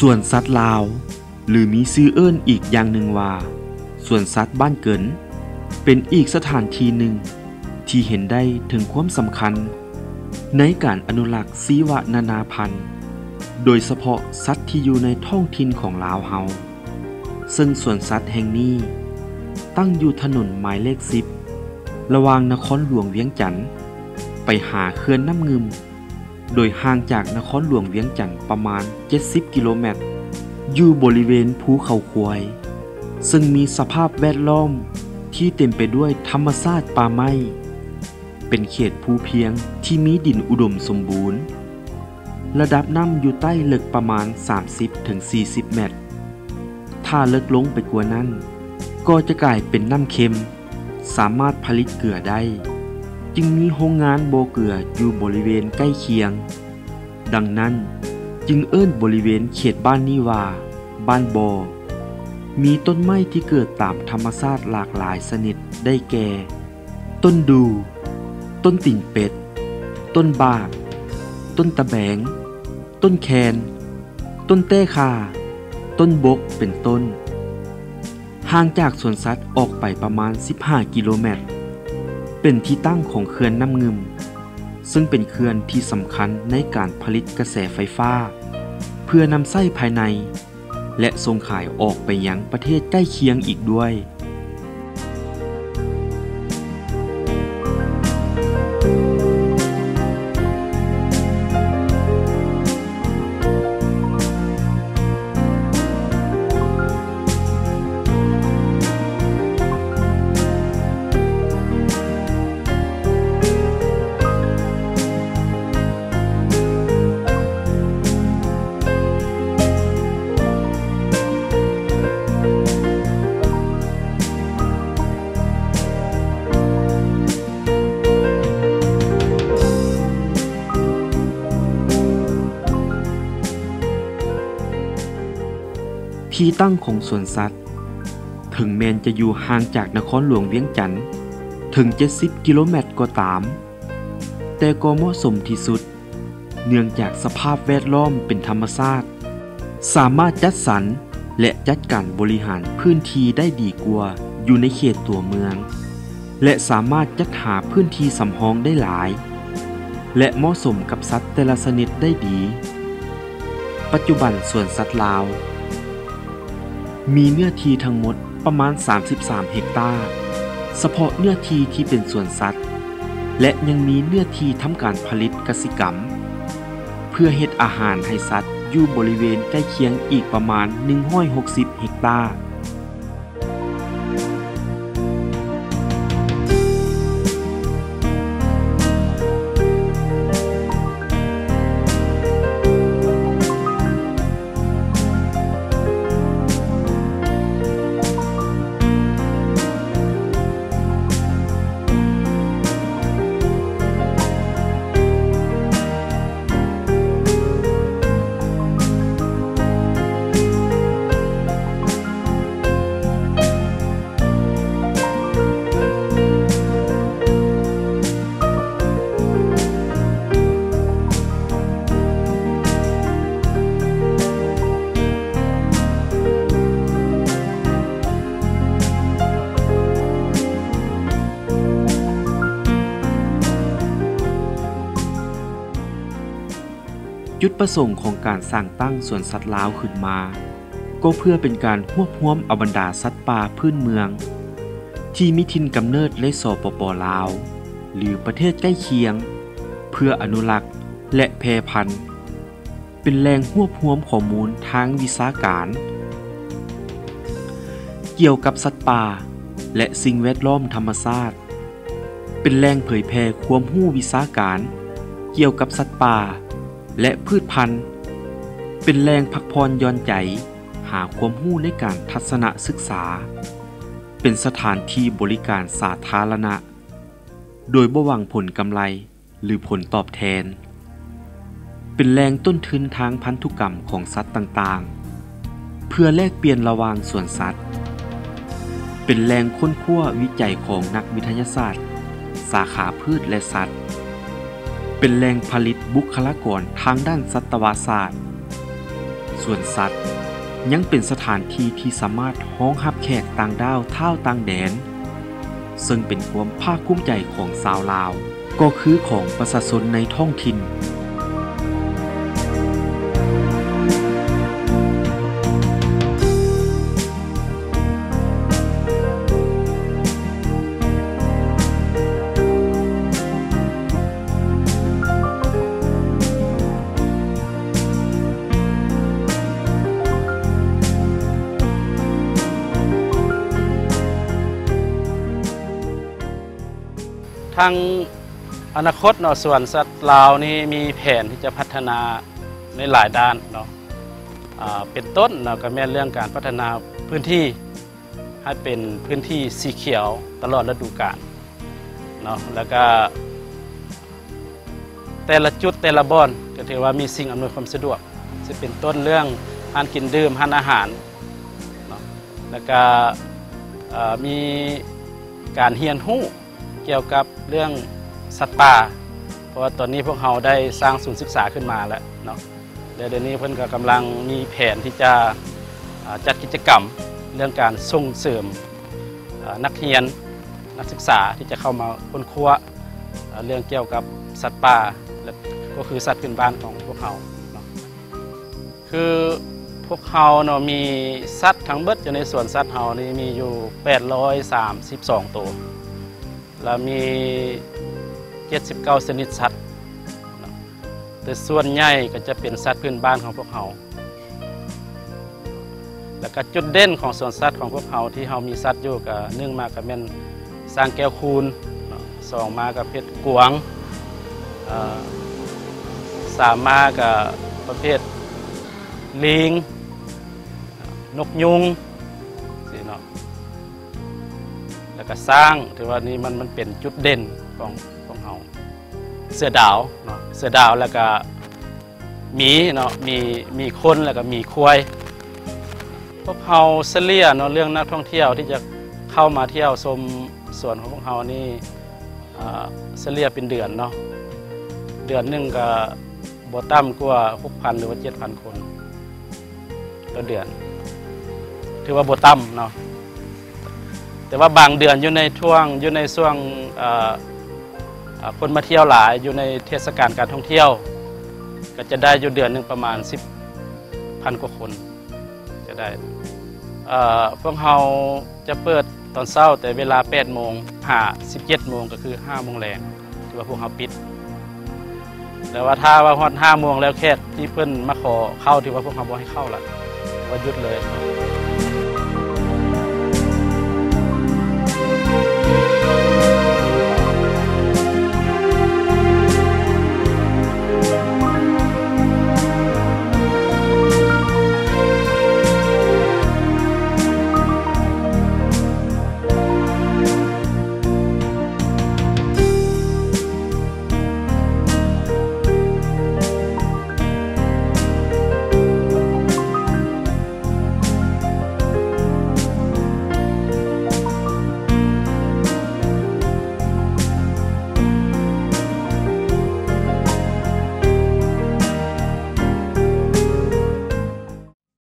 ສວນສັດລາວ ຫຼື ມີຊື່ເອີ້ນອີກຢ່າງໜຶ່ງວ່າ ສວນສັດບ້ານເກີນ ເປັນອີກສະຖານທີ່ໜຶ່ງທີ່ເຫັນໄດ້ເຖິງຄວາມສຳຄັນໃນການອະນຸລັກຊີວະນານາພັນ, ໂດຍສະເພາະສັດທີ່ຢູ່ໃນທ້ອງຖິ່ນຂອງລາວເຮົາ. ເຊິ່ງສວນສັດແຫ່ງນີ້ຕັ້ງຢູ່ຖະໜົນໝາຍເລກສິບ ລະຫວ່າງນະຄອນຫຼວງວຽງຈັນໄປຫາເຂື່ອນນ້ຳງື່ມ, ໂດຍຫ່າງຈາກນະຄອນຫຼວງວຽງຈັນປະມານເຈັດສິບກິໂລແມັດ, ຢູ່ບໍລິເວນພູເຂົາຄວາຍ ເຊິ່ງມີສະພາບແວດລ້ອມທີ່ເຕັມໄປດ້ວຍທຳມະຊາດປ່າໄມ້, ເປັນເຂດພູພຽງທີ່ມີດິນອຸດົມສົມບູນ. ລະດັບນ້ຳຢູ່ໃຕ້ເລິກປະມານສາມສິບເຖິງສີ່ສິບແມັດ. ຖ້າເລິກລົງໄປກວ່ານັ້ນ ກໍຈະກາຍເປັນນ້ຳເຄັມ, ສາມາດຜະລິດເກືອໄດ້, ຈຶ່ງມີໂຮງງານບໍ່ເກືອຢູ່ບໍລິເວນໃກ້ຄຽງ. ດັ່ງນັ້ນ, ຈຶ່ງເອີ້ນບໍລິເວນເຂດບ້ານນີ້ວ່າ ບ້ານບໍ່. ມີຕົ້ນໄມ້ທີ່ເກີດຕາມທຳມະຊາດຫຼາກຫຼາຍຊະນິດ ໄດ້ແກ່ ຕົ້ນດູ່, ຕົ້ນຕີນເປັດ, ຕົ້ນບາກ, ຕົ້ນຕະແບງ, ຕົ້ນແຄນ, ຕົ້ນແຕ້ຂ່າ, ຕົ້ນບົກ ເປັນຕົ້ນ. ຫ່າງຈາກສວນສັດອອກໄປປະມານສິບຫ້າກິໂລແມັດ, ເປັນທີ່ຕັ້ງຂອງເຂື່ອນນ້ຳງື່ມ, ເຊິ່ງເປັນເຂື່ອນທີ່ສຳຄັນໃນການຜະລິດກະແສໄຟຟ້າ ເພື່ອນຳໃຊ້ພາຍໃນ ແລະ ສົ່ງຂາຍອອກໄປຍັງປະເທດໃກ້ຄຽງອີກດ້ວຍ. ທີ່ຕັ້ງຂອງສວນສັດ ເຖິງແມ່ນຈະຢູ່ຫ່າງຈາກນະຄອນຫຼວງວຽງຈັນເຖິງເຈັດສິບກິໂລແມັດກໍຕາມ, ແຕ່ກໍເໝາະສົມທີ່ສຸດ ເນື່ອງຈາກສະພາບແວດລ້ອມເປັນທຳມະຊາດ, ສາມາດຈັດສັນ ແລະ ຈັດການບໍລິຫານພື້ນທີ່ໄດ້ດີກວ່າຢູ່ໃນເຂດຕົວເມືອງ ແລະ ສາມາດຈັດຫາພື້ນທີ່ສຳຮອງໄດ້ຫຼາຍ ແລະ ເໝາະສົມກັບສັດແຕ່ລະຊະນິດໄດ້ດີ. ປັດຈຸບັນສວນສັດລາວ ມີເນື້ອທີ່ທັງໝົດປະມານສາມສິບສາມເຮັກຕາ, ສະເພາະເນື້ອທີ່ທີ່ເປັນສວນສັດ ແລະ ຍັງມີເນື້ອທີ່ທຳການຜະລິດກະສິກຳ ເພື່ອເຮັດອາຫານໃຫ້ສັດຢູ່ບໍລິເວນໃກ້ຄຽງອີກປະມານໜຶ່ງຮ້ອຍຫົກສິບເຮັກຕາ. ຈຸດປະສົງຂອງການສ້າງຕັ້ງສວນສັດລາວຂຶ້ນມາ ກໍເພື່ອເປັນການຮວບຮວມເອົາບັນດາສັດປ່າພື້ນເມືອງ ທີ່ມີຖິ່ນກຳເນີດໃນ ສປປ ລາວ ຫຼື ປະເທດໃກ້ຄຽງ ເພື່ອອະນຸລັກ ແລະ ແຜ່ພັນ, ເປັນແຫຼ່ງຮວບຮວມຂໍ້ມູນທາງວິຊາການກ່ຽວກັບສັດປ່າ ແລະ ສິ່ງແວດລ້ອມທຳມະຊາດ, ເປັນແຫຼ່ງເຜີຍແຜ່ຄວາມຮູ້ວິຊາການກ່ຽວກັບສັດປ່າ ແລະ ພືດພັນ, ເປັນແຫຼ່ງພັກຜ່ອນຢ່ອນໃຈ, ຫາຄວາມຮູ້ໃນການທັດສະນະສຶກສາ, ເປັນສະຖານທີ່ບໍລິການສາທາລະນະ ໂດຍບໍ່ຫວັງຜົນກຳໄລ ຫຼື ຜົນຕອບແທນ, ເປັນແຫຼ່ງຕົ້ນທຶນທາງພັນທຸກຳຂອງສັດຕ່າງໆ ເພື່ອແລກປ່ຽນລະຫວ່າງສວນສັດ, ເປັນແຫຼ່ງຄົ້ນຄວ້າວິໄຈຂອງນັກວິທະຍາສາດສາຂາພືດ ແລະ ສັດ, ເປັນແຫຼ່ງຜະລິດບຸກຄະລາກອນທາງດ້ານສັດຕະວະສາດ, ສວນສັດຍັງເປັນສະຖານທີ່ທີ່ສາມາດຮອງຮັບແຂກຕ່າງດ້າວຊາວຕ່າງແດນ, ເຊິ່ງເປັນຄວາມພາກພູມໃຈຂອງຊາວລາວ, ກໍຄືຂອງປະຊາຊົນໃນທ້ອງຖິ່ນ. ທາງອະນາຄົດເນາະ ສວນສັດລາວນີ້ມີແຜນທີ່ຈະພັດທະນາໃນຫຼາຍດ້ານເນາະ, ອາ ເປັນຕົ້ນເນາະ ກໍແມ່ນເລື່ອງການພັດທະນາພື້ນທີ່ ໃຫ້ເປັນພື້ນທີ່ສີຂຽວຕະຫຼອດລະດູການເນາະ, ແລ້ວກະແຕ່ລະຈຸດແຕ່ລະບ່ອນກໍຖືວ່າມີສິ່ງອຳນວຍຄວາມສະດວກ ຊິເປັນຕົ້ນເລື່ອງຮ້ານກິນດື່ມ, ຮ້ານອາຫານເນາະ, ແລ້ວກະ ເອີ ມີການຮຽນຮູ້ກ່ຽວກັບເລື່ອງສັດປ່າ ເພາະວ່າຕອນນີ້ພວກເຮົາໄດ້ສ້າງສູນສຶກສາຂຶ້ນມາແລ້ວເນາະ. ແລະ ດຽວນີ້ເພິ່ນກໍກຳລັງມີແຜນທີ່ຈະ ອາ ຈັດກິດຈະກຳເລື່ອງການສົ່ງເສີມ ອາ ນັກຮຽນ ນັກສຶກສາທີ່ຈະເຂົ້າມາຄົ້ນຄວ້າ ອາ ເລື່ອງກ່ຽວກັບສັດປ່າ ແລະ ກໍຄືສັດພື້ນບ້ານຂອງພວກເຮົາເນາະ. ຄືພວກເຮົາເນາະ ມີສັດທັງເບິດຢູ່ໃນສວນສັດເຮົານີ້ມີຢູ່ແປດຮ້ອຍສາມສິບສອງໂຕ ແລະ ມີເຈັດສິບເກົ້າຊະນິດສັດເນາະ, ແຕ່ສ່ວນໃຫຍ່ກໍຈະເປັນສັດພື້ນບ້ານຂອງພວກເຮົາ. ແລ້ວກໍຈຸດເດັ່ນຂອງສວນສັດຂອງພວກເຮົາ ທີ່ເຮົາມີສັດຢູ່ ກໍໜຶ່ງມາກໍແມ່ນຊ້າງແກ້ວຄູນເນາະ, ສອງມາກໍເປັນກວາງ, ເອີ ສາມມາກໍປະເພດລີງ, ນົກຍຸງ ຊີ້ເນາະ. ແລ້ວກໍຊ້າງ ຖືວ່ານີ້ມັນ ມັນເປັນຈຸດເດັ່ນຂອງ ຂອງເຮົາ. ເສືອດາວເນາະ, ເສືອດາວ ແລ້ວກໍໝີເນາະ, ໝີ ໝີຄົນ ແລ້ວກໍໝີຄວາຍ. ພວກເຮົາສະເລ່ຍເນາະ ເລື່ອງນັກທ່ອງທ່ຽວທີ່ຈະເຂົ້າມາທ່ຽວຊົມສວນຂອງພວກເຮົານີ້ ອາ ສະເລ່ຍເປັນເດືອນເນາະ, ເດືອນໜຶ່ງກໍບໍ່ຕ່ຳກວ່າຫົກພັນ ຫຼືວ່າເຈັດພັນຄົນຕໍ່ເດືອນ, ຖືວ່າບໍ່ຕ່ຳເນາະ. ແຕ່ວ່າບາງເດືອນຢູ່ໃນຊ່ວງ ຢູ່ໃນຊ່ວງ ເອີ ເອີ ຄົນມາທ່ຽວຫຼາຍ ຢູ່ໃນເທດສະການການທ່ອງທ່ຽວ ກໍຈະໄດ້ຢູ່ເດືອນໜຶ່ງປະມານສິບພັນກວ່າຄົນ ຈະໄດ້. ເອີ ພວກເຮົາຈະເປີດຕອນເຊົ້າແຕ່ເວລາແປດໂມງຫາສິບເຈັດໂມງ ກໍຄືຫ້າໂມງແລງ ຖືວ່າພວກເຮົາປິດ. ແຕ່ວ່າຖ້າວ່າຮອດຫ້າໂມງແລ້ວ ແຂກທີ່ເພິ່ນມາຂໍເຂົ້າ ຖືວ່າພວກເຮົາບໍ່ໃຫ້ເຂົ້າລະ ຖືວ່າຢຸດເລີຍ.